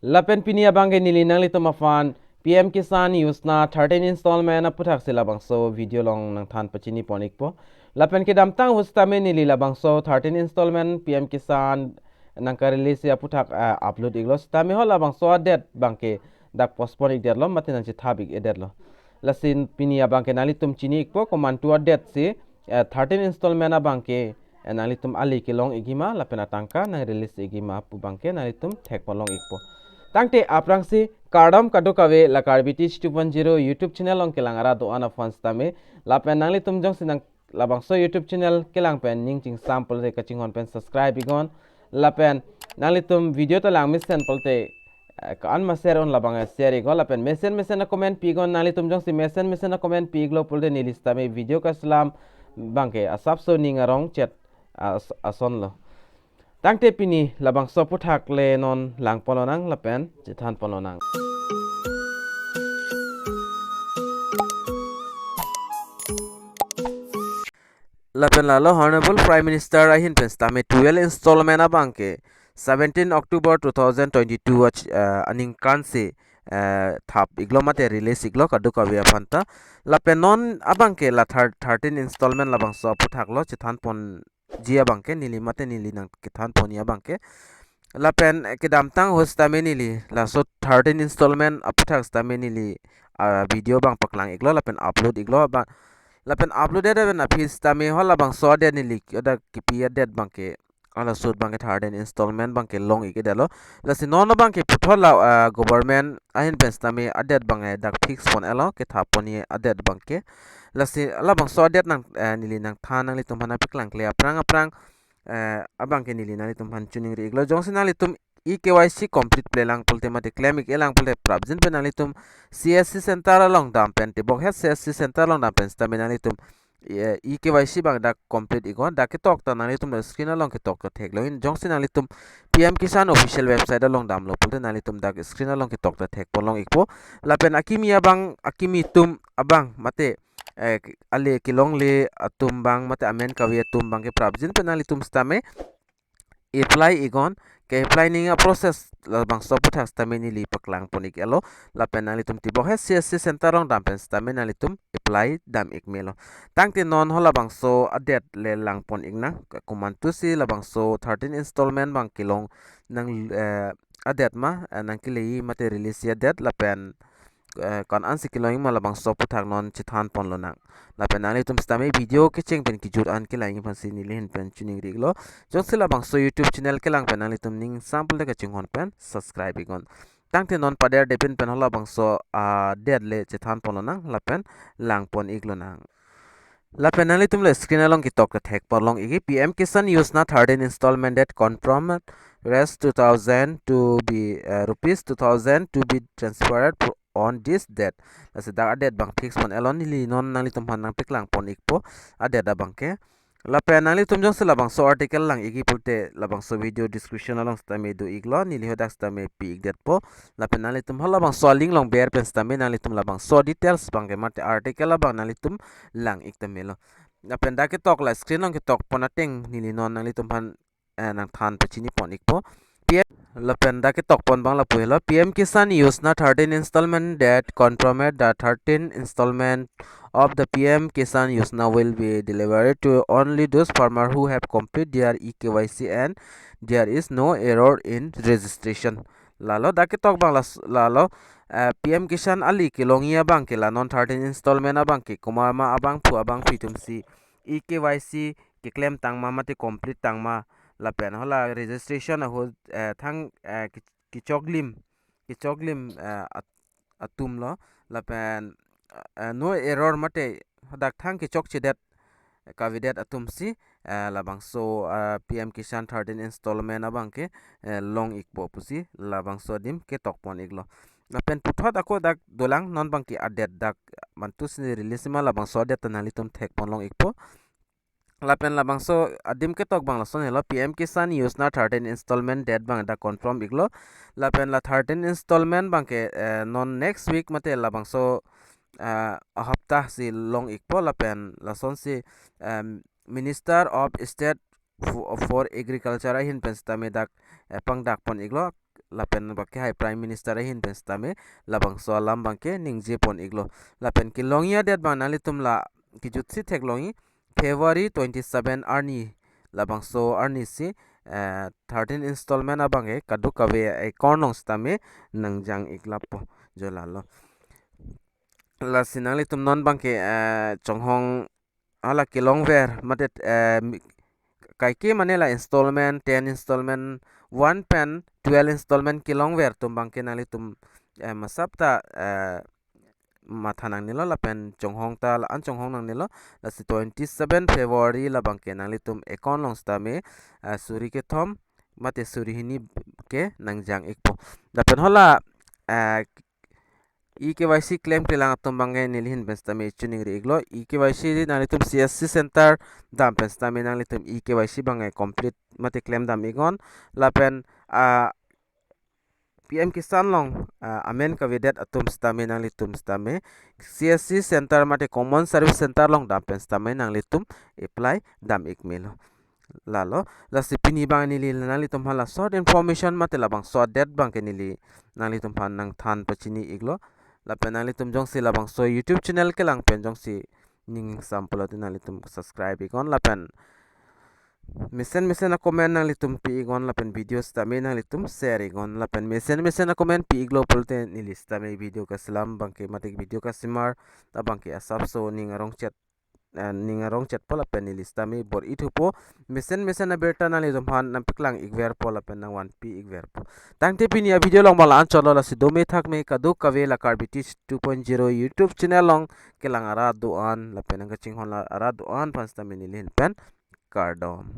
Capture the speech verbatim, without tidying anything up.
Lapen pini abangke neli nanglitum aphan P M Kisan Yojana thirteen installment aputhak si labangso video along nangthan pachini pon ikpo. Lapen kedamtang ahut sitame neli labangso thirteen installment P M Kisan nangkarelease aputhak, ah, upload iklo sitame ho labangso a-date abangke dak postpone ikdetlo mate nangchethap ikdetlo. Lasi pini abangke nanglitum chini ikpo komantu a-date si, eh, thirteen installment abangke, eh, nanglitum ale kelong ikji ma lapen atangka nangrelease ikji ma pu abangke nanglitum thekpon long ikpo. Tangte aphrangsi kardom kadokave la Karbi Teach two point zero YouTube channel along kelang arat do-an aphan sitame lapen nanglitum jongsi nang labangso YouTube channel kelang pen ning chingsam pulote kachinghon pen subscribe iknon. Lapen nanglitum video ta lang mesen pulote, eh, ko-an ma share un labang, eh, share iknon. Lapen mesen mesen a-comment pi iknon, nanglitum jongsi mesen mesen a-comment pi iklo pulote neli sitame video kachelam abangke asapso ning arong chet as-, asonlo. Tangte pini labangso aputhak le non langpon lonang lapen chethanpon lonang. Lapen lalo Honorable Prime Minister ahin pen sitame twelve installment abangke seventeen October two thousand twenty-two ach-, eh, aningkan si, eh, thap iklo mate release iklo kadokave aphan ta. Lapen non abangke la thir-, thirteen installment labangso aputhak lo chethanponji abangke neli mate neli nangkethanponji abangke. Lapen, eh, kedamtang ahut sitame neli laso thirteen installment aputhak sitame neli, ah, video abang paklang iklo lapen upload iklo abang. Lapen upload det lapen aphi sitame ho labangso a-date neli dak kipi a-date abangke, ah, laso abangke thirteen installment abangke long ikdetlo. Lasi non abangke puthot la, ah, government ahin pen sitame a-date abangke dak fix pon iklo kethapponji a-date abangke. Lasi labangso a-date nang, eh, neli nangthan nanglitum aphan nangpaklangkle aphrang aphrang, eh, abangke neli nanglitum aphan choningri iklo. Jongsi nanglitum e-K Y C complete plelang pulote mate klem ik-elang pulote prapjin pen nanglitum C S C center along dam pen tebok het C S C center along dam pen sitame nanglitum, eh, e-K Y C abang dak complete iknon. Dak ketok ta nanglitum la screen along ketok ta theklo hin. Jongsi nanglitum P M Kisan official website along damlo pulote nanglitum dak screen along ketok ta thekpon long ikpo. Lapen akimi abang, akimi atum abang mate, eh, ale kelongle atum abang mate amen kave atum abangke prapjin pen nanglitum sitame apply iknon, ke-apply nangji a-process labangso aputhak sitame neli paklangpon iklo. Lapen nanglitum tebok het C S C center along dam pen sitame nanglitum apply dam ik melo. Tangte non ho labangso a-date le langpon iknang, komantu si labangso thirteen installment abang kelong nang, eh, a-date ma, eh, nangkeleji mate release a-date lapen, eh, ko-an ansi kelongji ma labangso aputhak non chethanpon lonang. Lapen nanglitum sitame video kecheng pen kejut an kelangji aphansi neli ahin pen choningri iklo. Jongsi labangso YouTube channel kelang pen nanglitum ning sam pulote kachinghon pen subscribe iknon. Tangte non paderdepin pen ho labangso a-date le chethanpon lonang lapen langpon ik lonang. Lapen nanglitum le screen along ketok ta thekpon long ikji, P M Kisan Yojana thirteen installment date confirmed, rest two thousand to be, uh, rupees two thousand to be transferred pro-, on this date. Lasi dak a-date abang fix pon iklo, neli non nanglitum aphan nangpaklangpon ikpo a-date abangke. Lapen nanglitum jongsi labangso article lang ikji pulote labangso video description along sitame do iklo, neli hadak sitame pi ikdetpo. Lapen nanglitum ho labangso a-link along ber pen sitame nanglitum labangso details abangke mate article abang nanglitum lang ik ta melo. Lapen dak ketok la screen along ketokpon ateng neli non nanglitum aphan, eh, nangthan pachinipon ikpo. P M, lapen dak ketokpon abang lapu helo, P M Kisan Yojana thirteen installment date confirmed, the thirteen installment of the P M Kisan Yojana will be delivered to only those farmer who have complete their e K Y C and there is no error in registration. Lalo dak ketok abang las-, lalo, eh, P M Kisan ale kelongji abangke la non thirteen installment abangke komat ma abangphu abangphi atumsi e K Y C keklem tangma mate complete tangma lapen hala registration ahut, eh, thang, eh, ke-, kechoklim, kechoklim, eh, at-, atumlo lapen, eh, no error mate hadak thang kechokchedet kavedet atumsi, eh, labangso, eh, P M Kisan thirteen installment abangke, eh, long ikpo pusi labangso adim ketokpon iklo. Lapen puthot ako dak dolang non abangke a-date dak mantu si release ma labangso a-date ta nanglitum thekpon long ikpo. Lapen labangso adim ketok abang lason helo, P M Kisan Yojana thirteen installment date abang dak confirm iklo. Lapen la thirteen installment abangke, eh, non next week mate labangso, eh, ahapta si long ikpo lapen lasonsi, em, Minister of State fo-, for Agriculture ahin pen sitame dak, eh, pangdakpon iklo. lapen bangke hai Prime Minister ahin pen sitame labangso alam bangke ningje pon iklo. Lapen kelongji adet bang nanglitum la kejutsi theklongji, February twenty-seven arni, labangso arni si, eh, thirteen installment abangke kadokave account along sitame nangjang ik lapo, jo lalo. Lasi nanglitum non bangke, eh, chonghong hala kelongver mate, eh, mi-, kaike mane la installment, ten installment, one pen twelve installment kelongver atum bangke nanglitum, eh, masap ta, eh, matha nangnelo lapen chonghong ta la-an chonghong nangnelo. Lasi twenty-seven February labangke nanglitum account along sitame, eh, suri kethom mate suri hini ke nangjang ikpo. Lapen hala, eh, E K Y C klemklelang atum bangke neli ahin pen sitame choningri iklo. E K Y C nanglitum C S C center dam pen sitame nanglitum E K Y C bangke complete mate klem dam iknon. Lapen, ah, P M Kisan along, ah, amen kavedet atum sitame nanglitum sitame C S C center mate Common Service Center along dam pen sitame nanglitum apply dam ik melo. Lalo, lasi pini bang neli nanglitum aphan la short information mate labangso adet bangke neli nanglitum aphan nangthan pachini iklo. Lapen nanglitum jongsi labangso YouTube channel kelang pen jongsi ning sam pulote nanglitum subscribe iknon lapen mesen mesen a-comment nanglitum pi iknon lapen video sitame nanglitum share iknon lapen mesen mesen a-comment pi iklo pulote neli sitame video kaselam bangke mate video kasemar abangke asapso ning arong chet, eh, ning arong chetpo lapen neli sitame bor-i thupo. Mesen mesen abirta nanglitum aphan nangpaklang ikverpo lapen nangvanpi ikverpo. Tangte pini a-video along ma la-an chotlo, lasi dome thakme kadokave la Karbi Teach two point zero YouTube channel along kelang arat do-an lapen nangkachinghon la arat do-an aphan sitame neli ahin pen kardom.